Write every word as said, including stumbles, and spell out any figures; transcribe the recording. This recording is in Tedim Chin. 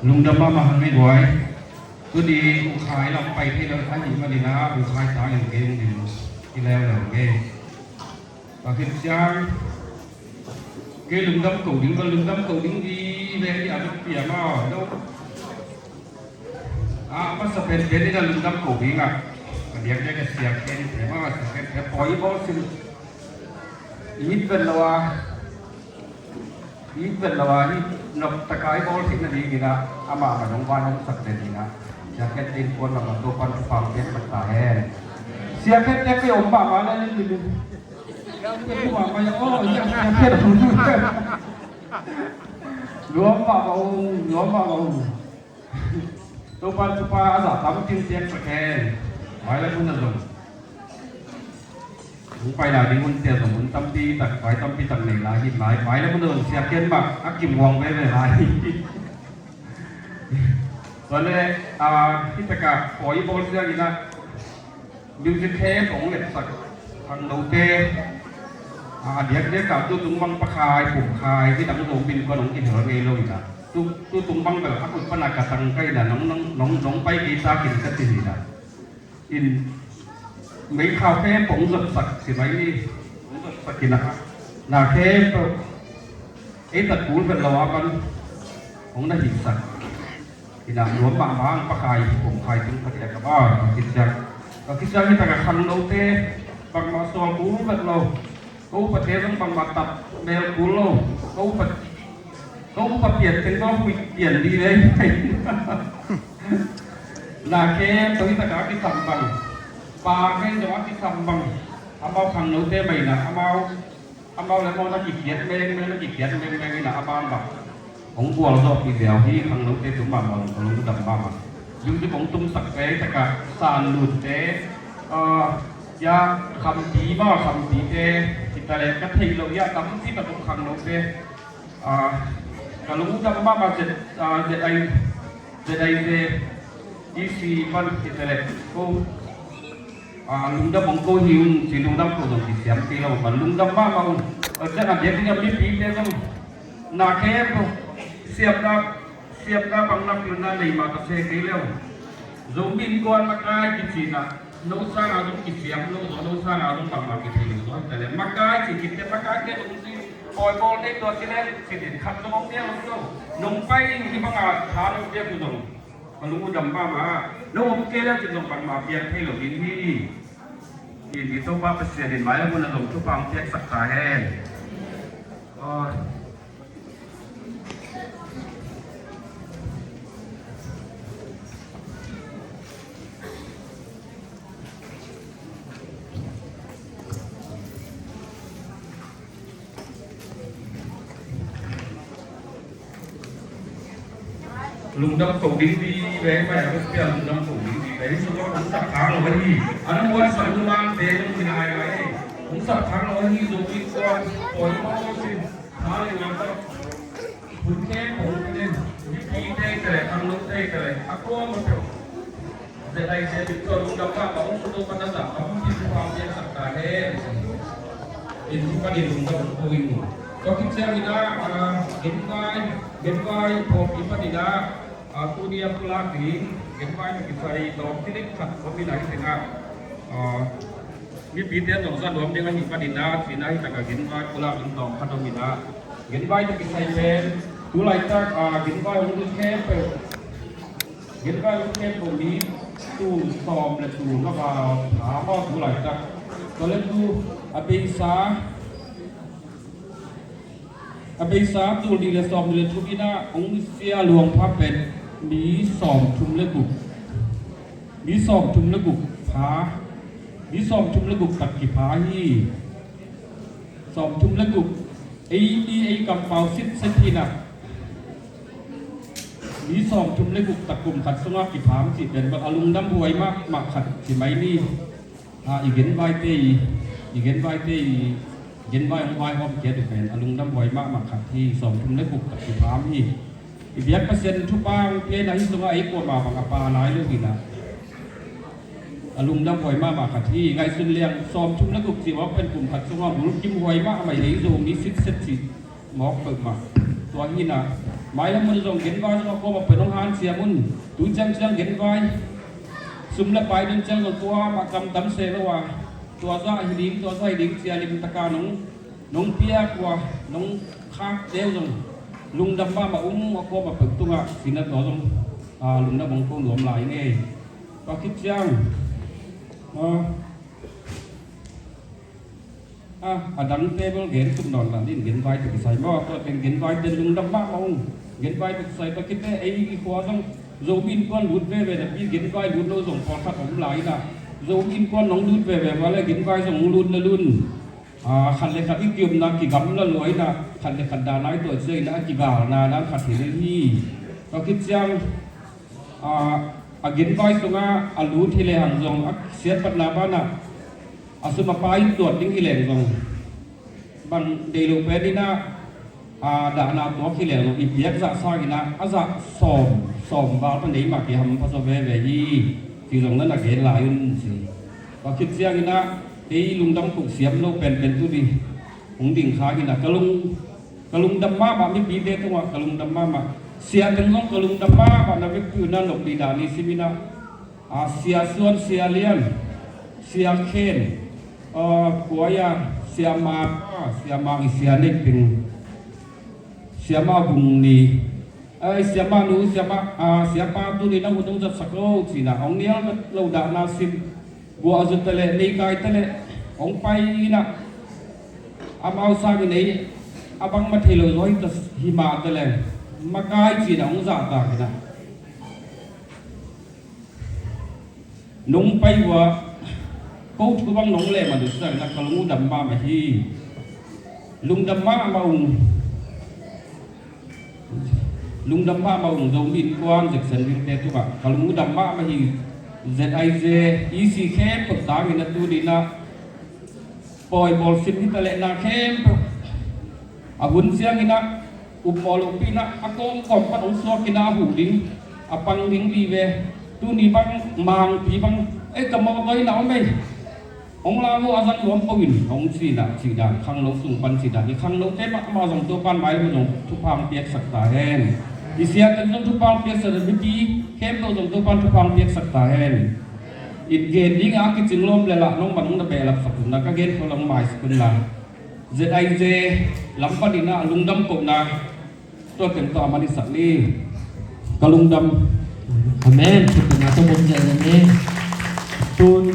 Lungdam mahmah hang ei guai. Tuni U Khai lam pai thei lo ahih manin ah U Khai ta in kei hong ding hi leuleu ngei. Ka khit ciang kei lungdam ko ding, ka lungdam ko ding hi ve hi a, bek piang a, no. A masa penpen in a lungdam ko ding a, ka diakdiak a Sia Khen te, ma Sia Khen te pawi bawl sin. I mit vet lo a, i mit vet lo a, i nop taka i bawl theihna dingin a, amah man hong vai hong sak den in a, Sia Khen te in kuan lam a Topa'n thupha pia sak ta hen. Sia Khen te kei om mahmah le ning ning. Kei om mahmah ia, oh, ia Sia Khen. Nuam mahmah ung, nuam mahmah ung. Topa, Topa a zah tampi piaksak hen. Mai le hun a zong hong pai lai ding hun tia zong hun tampi tak, vai tampi tak nei lai hi lai. Mai le hun a zong Sia Khen mah a kimuang veve lai. Tua le, ah, hi taka pawi bawl siang in a, music camp hong lepsak khangnote, a diakdiak a tutung bang Pa Khai, Pum Khai, hih dang Zomi Innkuan hong kihel ngei lo in a, tu, tutung bang bel a kut pan a ka tang ka in a, nong, nong, nong, nong pai kei ta kin ka ci hi in a. In mei khau camp hong zotsak ci mai ni, hong zotsak in a, na camp tawh ei tat kul vet lo a pan hong na hihsak. Ina nuam mahmah ang Pa Khai, Pum Khai tung khat le ka ba, ka khit ciang. Ka khit ciang hi taka khangnote, bangmah sawl kul vet lo. Ka upate zong bangmah tap mel kul lo. Ka upa, ka upa pian teng zong huih pian dih ve. Na khe, tawh hi taka a kisam bang. Pa khe zong a kisam bang. Amau khangnote mah ina, amau Amau le amau na kikhiat mengmeng, na kikhiat mengmeng ina amau bang hong gualzawhpih ziau hi. Khangnote tum mahmah, lungdam mahmah. Music hong tumsakte hi taka, san lutte, ah, ya, khampi maw, khampite hi ta le ka theih loh ya tampi tak om khangnote. Ah, ka lungdam mahmah. Z, ah, Z I, Z I Z, E C pan hi ta le ko. Ah, lungdam hong ko hi ung ci, lungdam ko zong kisiam kei lo, man lungdam mahmah ung. A ciang a biak ding a mipite zong na khe ko siamna, siamna bang nak luna nei mah ka se kei lo. Zomi Innkuan makai kici na, no sanga zong kisiam lo zaw, no sanga zong bangmah kithei lo zaw hi ta le. Makai ci kite, makai te zong ci, pawi bawl nei tua ci le, ci din khat zong hong nial lo zaw. Nong pai hi bang a tha nong piak uh zong Ka lungdam mahmah. No om kei leh cin zong bangmah piang thei lo ding hi. Hi, hi Topa Pasian in mai lam hun a zong thupha hong piaksak ta hen. Aw. Lungdam ko ding vive, mai a bek pia lungdam ko ding vive. Hih sungah hong sap khak lo ahi. A na muan sak lungdam te zong hi nai nai. Hong sap khak lo ahi zong hi kuan, pawi pawi sin. Tha le ngam tak. Hun khempeuh hong nen, mipi te tele, khangno te tele, a kuamah peuh. Zia lai zia dik tua lungdam mahmah hong suak pan a zang a hong dik hong piangsak ta hen. In hih panin lungdam hong ko ing. Tua khit ciangin ah, ah, genvai, genvai phawk i panin ah, ah, tuni a pulak ding genvai na kisai tawm kidik khat om in ah, hih tengah, ah, mipite in zong za nuam ding ahih manin ah, ci-in ah hih takah genvai pulak ding tawm khat om in ah, genvai tawh kisai pen tu laitak, ah, genvai hong lut khempeuh, genvai hong lut khempeuh mi tul sawm le tul nga val pha maw tu laitak. Tua leh tu a beisa, a beisa tul nih le sawm nih le thum in ah hong nusia luang pha pen mi sawm thum le guk. Mi sawm thum le guk pha. Mi sawm thum le guk tak kipha hi. Sawm thum le guk. Ei, ei, ei kampau sitset hi in ah. Mi sawm thum le guk tak kum khat sungah kipha cih pen bang a lungdam huai mahmah khat ci mai ni. A, i genvaite i, i genvaite i, genvai hong vaihawm kiat uh pen a lungdam huai mahmah khat hi. Sawm thum le guk tak kipha hi. I biak Pasian thupha hong pia in ah, hih sungah ei kuamah bang a pha nai lo hi in ah. A lungdam huai mahmah khat hi. Ngaihsun leng sawmthum le guk cih mawk pen kum khat sungah bulkim huai mahmah hi, Zomi sitset cih mawk peuhmah. Tua hi inah mailam mun zong genvai zong a kuamah pen hong hanciam un. Tu ciangciang genvai sum le pai den ciang zong tua mah kamtam se lo a, tua zah hi ding, tua zah hi ding ci-a limtaka nong nong piak uh a, nong khakte uh zong lungdam mahmah ung. A kuamah peuh tungah sinat tua zong lungdam hong ko nuam lai ing ei. Tua khit ciang a, a dangte bel gen tuk nawn la ding, genvaite kisai maw, tua teng genvaite lungdam mahmah ung. Genvaite kisai tua khit teh ei i khua zong Zomi Innkuan lut veve napi genvai lut lo zong pawlkhat om lai inah, Zomi Innkuan nong lut veve ua le genvai zong hong lut le lun. Khat le khat i kiomna kigamla lua inah, khat le khat dahna i tuah ciang inah a kigalna dan khat hi le hi. Tua khit ciang a genvai sungah a lut hi le hang zong a siatpatna banah a sum a pai tuat ding hi leng zong bang dei lo pen inah a dahna tuak hi leng zong i piak zah sang inah a zah sawm, sawm val pan ei mah kihampha zaw veve hi. Ci zong nan a gen lai un ci. Tua khit ciang inah ei lungdam koh siam lo penpen tu ni hong ding kha inah ka lung, ka lungdam mahmah mipite tungah ka lungdam mahmah. Sia teng zong ka lungdam mahmah na vekpi un a nop dih dan i sim inah a Sia Suan, Sia Lian, Sia Khen, a kuai a Sia Ma, Sia Ma i Sia Nek Ping, Sia Ma Bung Ni, a Sia Ma Nu, Sia Ma, a Sia Pa tu ni na hun hong zatsak lo ci inah hong nial lo dahna sin guah zut tale, nei kai tale, hong pai inah amau sangin ei a bangmah thei lo zaw hi ta hi mah tale, makai ci inah hong zahtak inah nong pai uh a ko thu bang nong leh man uh sang inah ka lung uh dam mahmah hi. Lungdam mahmah ung. Lungdam mahmah ung. Zomi Innkuan Jacksonville te tungah ka lung uh dam mahmah hi. Z I J E C khempeuh tangin a tu ni inah pawi bawl sim hi ta leh na khempeuh a hun ciang inah upmaw lohpi inah a kawmkawm pan hong suak inah a huh ding a pang ding vive. Tuni bang mangpi bang ei ka mawtaw inah om ei, hong la maw a zang nuam po in hong ci inah cih dan, khangno sung pan cih dan, i khangnote mahmah zong Topan mailam zong thupha hong piaksak ta hen. I siate zong thupha hong piaksak ta, mipi khempeuh zong Topan thupha hong piaksak ta hen. I gen dingah a kicing lawm le lah nong man hong na behlapsak un na ka gen kho lang maisak un la. Z I J lam pan inah lungdam kohna tua teng tawh a man i sak ni. Ka lungdam. Amen. Thupina tawh bawm zia ni. Tun